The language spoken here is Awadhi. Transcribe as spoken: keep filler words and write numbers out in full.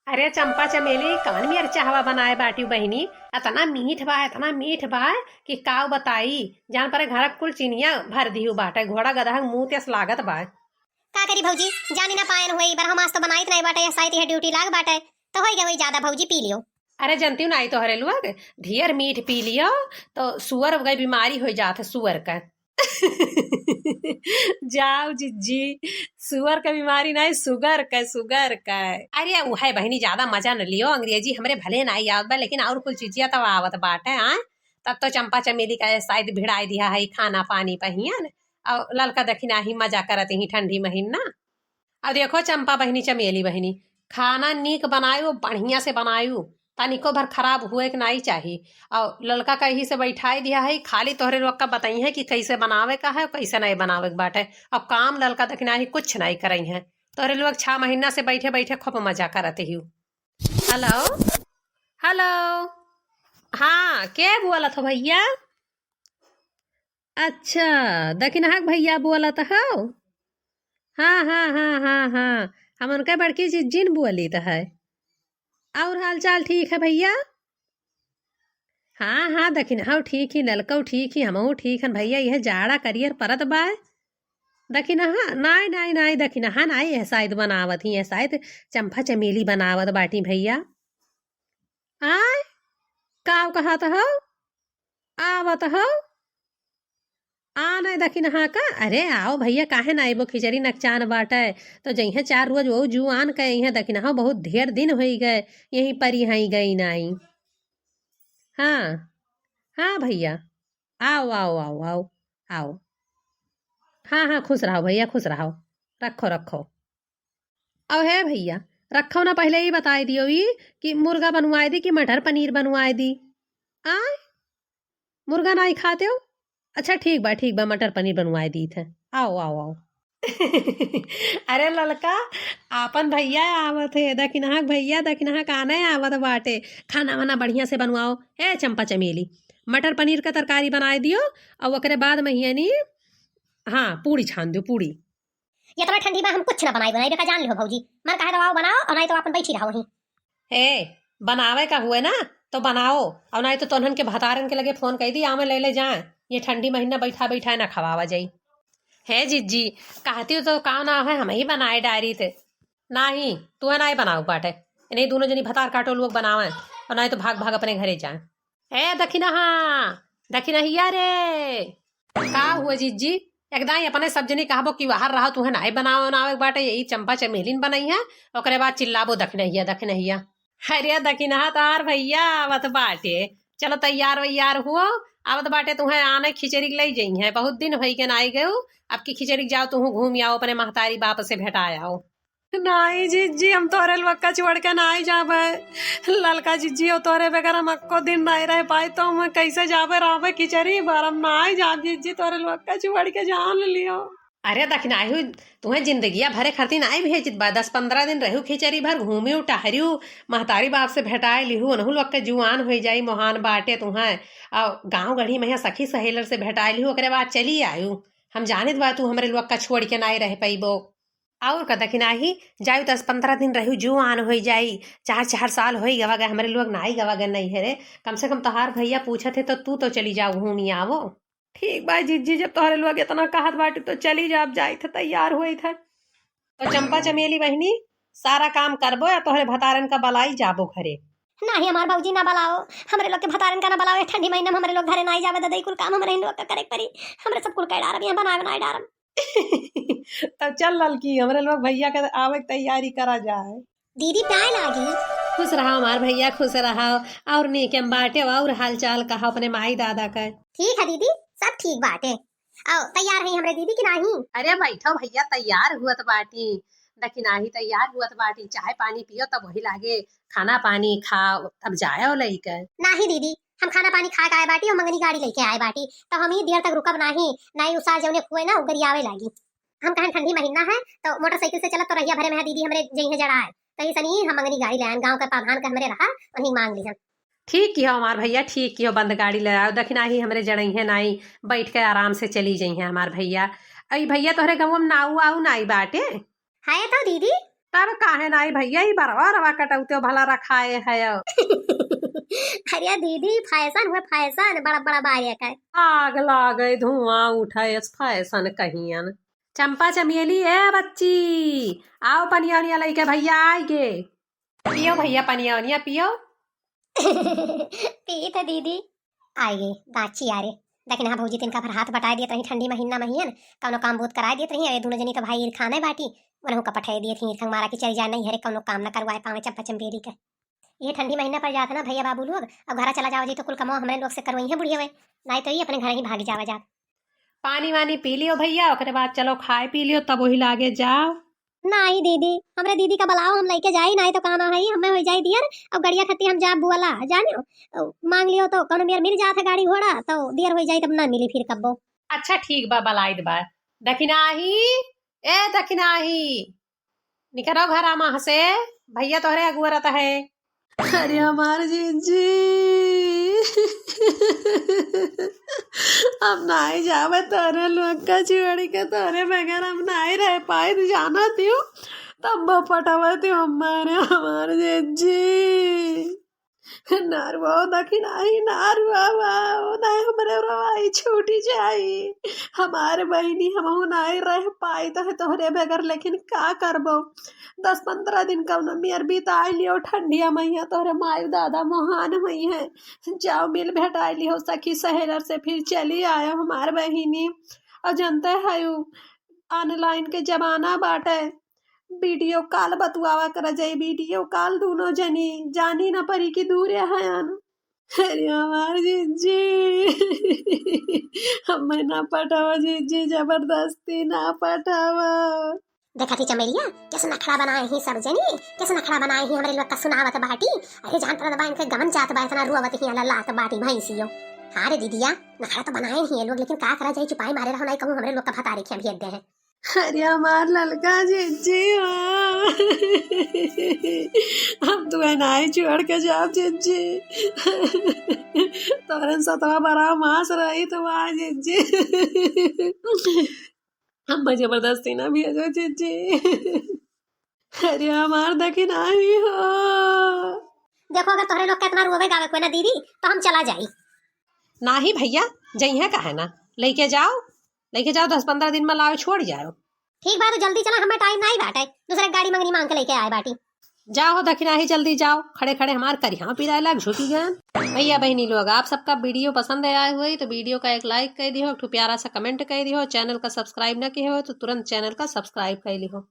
अरे चंपा चमेली, कवन मिर्चहवा बनाए बाटिउ बहिनी? अतना मीठ बा, अतना मीठ बा कि काउ बताई। जान परे घर क कुल चिनिया भर दिहु बाटे, घोड़ा गदहा क मुँह तेस लागत बा। का करी भौजी, जानी ना पायन होई, बरहमास तो बनाइत नाई बाटे, यह साइत यह ड्यूटी लाग बाटे, तो होई गए होई ज्यादा भौजी, पी लियो। अरे जनतिउ नाई तोहरे लोग, ढेर मीठ पी लियो तो सुअर गए बीमारी हो जात है, सुअर का। जाओ जिज्जी, सुअर का बीमारी नाई, सुगर का, सुगर का। अरे उहे बहिनी, ज्यादा मजा न लियो, अंग्रेजी हमरे भले नाई आवत बा, लेकिन और कुल चीजिया तब आवत बाटे, हाँ? तब तो चंपा चमेली का शायद भिड़ाई दिया है खाना पानी पहियन, और ललका दखिनाही मजा करत ही ठंडी महीना। और देखो चंपा बहिनी, चमेली बहिनी, खाना नीक बनायु, बढ़िया से बनायु, तनिको भर खराब हुए के नाई चाही। और ललका का यही से बैठाई दिया है, खाली तोहरे लोग का बताई है कि कैसे बनावे का है, कैसे नाई बनावे के बाटे। अब काम ललका दखिनाही कुछ नाई करई है, तोहरे लोग छह महीना से बैठे बैठे खूब मजा करत ही। हेलो, हेलो, हाँ, के बोलत हो भैया? अच्छा, दखिनहा क भैया बोलत हौ? हाँ, हाँ, हाँ, हाँ, हाँ, हम उनके बड़की जिज्जिन बोलित है। और हाल चाल ठीक है भैया? हाँ, हाँ, दखिनहा ठीक ही, ललकऊ ठीक ही, हमहू ठीक हन भैया। यह जाड़ा करियर परत बाय। दखिनहा, नाई, नाई, नाई, दखिनहा नाई, यह शायद बनावत ही, यह शायद चंपा चमेली बनावत बाटी भैया। आय, का कहत हौ? आवत हौ? आ नाई दखिनहा का? अरे आओ भैया, काहे ना अइबो? खिचड़ी नकचान बाटे, तो जइहे चार रोज वो जुआन के अइहे। दखिनहा बहुत ढेर दिन होई गए, यहीं पर ही गई नाई। हाँ, हाँ भैया, आओ, आओ, आओ, आओ, आओ। हाँ, हाँ, खुश रहो भैया, खुश रहो। रखो, रखो। अब हे भैया, रखो ना, पहिले ई बताई दियो ई कि मुर्गा बनवाए दी कि मटर पनीर बनवाए दी? आय, मुर्गा नाई खाते हो? अच्छा, ठीक बा, ठीक बा, मटर पनीर बनवाए दी थे। आओ, आओ, आओ। अरे ललका, आपन भैया आवत है, दखिनहा क भैया, दखिनहा क आने आवत बाटे। खाना वाना बढ़िया से बनवाओ। ए चंपा चमेली, मटर पनीर का तरकारी बनाए दियो, और ओकरे बाद में हियानी, हाँ, पूड़ी छान दियो, पूड़ी। ये तो ठंडी में हम कुछ ना बनाई बनाई, बेका जान लिहो भौजी, मन कहे तो आओ बनाओ, और नहीं तो अपन बैठी रहो वहीं। हे, बनावे का हुए ना तो बनाओ, और नहीं तो तोहन के भतारन के लगे फोन कई दी, आवे ले ले जाए। ये ठंडी महीना बैठा बैठा ना खवावा जाई। हे जिज्जी, कहती हो तो का ना है, हम ही बनाए डारी थे। नाही, तू है ना ही बनाओ बाटे, इन्हीं दोनों जनी भतार काटो लोग बनावे, और नहीं तो भाग भाग अपने घरे जाए। ए दखिनहा, दखिनहिया रे। का हुआ जिज्जी? एकदम ही अपने सब जनी कहबो कि बाहर रहो, तुहे नाई बनावे बनावे के बाटे, यही चंपा चमेलिन बनई है, ओकरे बाद चिल्लाबो दखिनहिया, दखिनहिया। अरे दखिनहा, तोहार भैया आवत बाटे, चलो तैयार वैयार हुओ, आवत बाटे, तुहे आने खिचड़ी के लई जई है, बहुत दिन होई के नाई गयो, अब की खिचड़ी के जाओ, तुहू घूम आओ, अपने महतारी बाप से भेटा आओ। नाई जिज्जी, हम तोहरे लुअक्का छोड़ के नाई जाबे। ललका जिज्जी, और तोहरे बगैर हम अक्को दिन नाई रह पाई, तो हम कैसे जाबे रहबे खिचड़ी भर? हम नाई जाब जिज्जी, तोहरे लुअक्का छोड़ के जान लियो। अरे दखिनहा, तुहे जिंदगिया भरे खातिर नाई भेजित बा, दस पन्द्रह दिन रहू खिचड़ी भर, घूमियो टहरियो, महतारी बाप से भेटाए लिहू, ओनहू लुअक्का जुआन होई जाई, मोहान बाटे तुहे, और गाँव गढ़ी में सखी सहेलर से भेटाए लिहू, ओकरे बाद चली आयु। हम जानित बा तू हमरे लुअक्का छोड़ के नाई रह पइबो। और का दखिनहा, जायु दस पन्द्रह दिन रहू, जुआन होई जाई। चार चार साल होई गवा गए, हमरे लोग नाई गवा गए नहीं है रे। कम से कम तोहार भैया पूछत है तो तू तो चली जाओ, घूमी आवो। ठीक बा जिज्जी, जब तोहरे लोग इतना कहत बाटे तो चली जाब, जाई थे, तैयार होई थे। तो चंपा चमेली बहिनी, सारा काम करबो या तोहरे भतारन का बलाई जाबो घरे? नाही हमार भौजी ना बलाओ, हमरे लोग के भतारन का ना बलाओ, ये ठंडी महीना में हमरे लोग घरे नाई जाबे ददई, कुल काम हमरे ही लोग का करे के परी, हमरे सब कुल कह डारब, यहाँ बनाए बनाए डारब। तब चल ललकी, हमरे लोग भैया के आवे के तैयारी करा जाए। दीदी पाए लागी। खुश रहा हमार भैया, खुश रहा। और नीके में बाटे, और हाल चाल कहा अपने माई दादा का? ठीक है दीदी, सब ठीक बाटे। आओ, तैयार है हमरे दीदी की नाही? अरे बैठो भैया, तैयार हुअत बाटी, दखिनहा तैयार हुअत बाटी, चाय पानी पियो तब वही लागे, खाना पानी खाओ तब जाओ लइके। नाही दीदी, हम खाना पानी खा के आए बाटी, हम मंगनी गाड़ी लेके आए बाटी, तो हम ही देर तक रुकब नाही, नाही उसार जौने हुए ना उगरियावे लागी। हम कहन ठंडी महीना है तो मोटरसाइकिल से चलत तो रहिया भरे में है दीदी हमरे जइहे जड़ाए, तो इसनी हम मंगनी गाड़ी ले आन, गाँव के प्रधान के हमरे रहा, वहीं मांग लिहन। ठीक किहो हमार भैया, ठीक किहो, बंद गाड़ी ले आओ, दखिनहा हमरे जड़इहे नाई, बैठ के आराम से चली जइहे हमार भैया। अई भैया तोहरे गाँव में नाऊ आऊ नाई बाटे? है तो दीदी। तब काहे नाई भइया, ई बरवा रवा कटौते भला रखाए है। अरे दीदी, फैशन हुए फैशन, बड़ा बड़ा बारिया का। आग लागे, धुआं उठे, इस फैशन कहियन। चंपा चमेली, ए बच्ची, आओ पनिया उनिया लइके भइया आइगे। पियो भइया पनिया उनिया पियो। पीत है दीदी। आइगे बाची आरे। देखिन हाँ भौजी, तिनका भर हाथ बटाए दियत रही, ठंडी महीना महियन, कौनो काम बूत कराए दियत रही। ए दुनो जनी तो भाई इरखाने बाटी, उनहु का पठाए दियत ही, इरखंग मारा के चल जाए, नहीं हरे कौनो काम न करवाए पावे चंपा चमेली के। ये ठंडी महीना पर जात है ना भइया बाबू लोग, अब घरा चला जाओ जी तो कुल कमाओ हमरे लोग से करवई है बुढ़िया। नाई तो ये अपने घर ही भाग जावा जात। पानी वानी पी लियो भइया, ओकरे बाद चलो खाए पी लियो, तब वही लागे जाओ। नाई दीदी, हमरे दीदी का बुलाओ, हम लइके जाई, नाई तो काम है, हमें हो जाई दियर, अब गड़िया खत्ती हम जाब बुआला, जानियो, मांग लियो तो कौनो मेर मिल जात है गाड़ी घोड़ा, तो दियर हो जाई, तब ना मिली फिर कब्बो। अच्छा ठीक बा, बलाइत बा। दखिनाही, ए दखिनाही, निकरो घरा मा से, भइया तोहरे अगुआ रहता है। अरे हमार जिज्जी, हम नाई जावे तोरे लोग का छोड़ी के, तोरे बगैर हम नाई रह पाई, तू जाना तियो, तब पटावा तियो हमारे, हमार जिज्जी। ना रुआओ दखिनाही, ना रुआओ, ना हमरे रवाई छूटी जाई। हमार बहिनी, हमहू नाई रह पाई तो है तोहरे बगैर, लेकिन का करबो? दस पन्द्रह दिन कौनो मेर बिताई लियो, ठंडिया महिया तोहरे माई दादा मोहान हुई हैं। जाओ मिल भेटाई लियो सखी सहेलर से, फिर चली आयो हमार बहिनी। और जनते है उ online के जमाना बाटे, video call बतुआवा करा जाई, video call दुनो जनी, जानी ना परी कि दूरे हयन। अरे हमार जिज्जी, हमें ना पठावा जिज्जी, जबरदस्ती ना पठावा। देखा थी चमेलिया, कैसे नखड़ा बनाए ही सब जनी, कैसे नखड़ा बनाए ही हमरे लोग का सुनावत बाटी। अरे जान पड़त बा इनके गमन जात बा, इतना रुआवत ही लल्लात बाटी भैंसियो। हाँ रे दीदिया, नखड़ा तो बनाए ही ये लोग, लेकिन का करा जाए, चुपाई मारे रहो, नाई कहूँ हमरे लोग का भतारी खिया भेज दे हैं। अरे हमार ललका जिज्जी हो, हम तुहे नाई छोड़ के जाब जिज्जी। तोहरे सतवा बड़ा मास रही तो वाह जिज्जी। हम जबरदस्ती ना भेजो जिज्जी। अरे हमार दखिनाही हो। देखो, अगर तोहरे लोग के इतना रोवे गावे कोई ना दीदी, तो हम चला जाई। नाही भइया, जइहे काहे ना, लइके जाओ, लइके जाओ, दस पन्द्रह दिन मा लाओ, छोड़ जाओ। ठीक बा, तो जल्दी चला, हमें time नाही बाटे, दूसरे गाड़ी मंगनी मांग के लइके आए बाटी। जाओ दखिनाही, जल्दी जाओ, खड़े खड़े हमार करिहा पिराए लाग झुकी गयन। भइया बहिनी लोग, आप सबका video पसंद आए हुए तो video का एक like कर दियो, एक ठो प्यारा सा comment कर दियो, channel का subscribe ना किए हो तो तुरंत channel का subscribe कर लियो।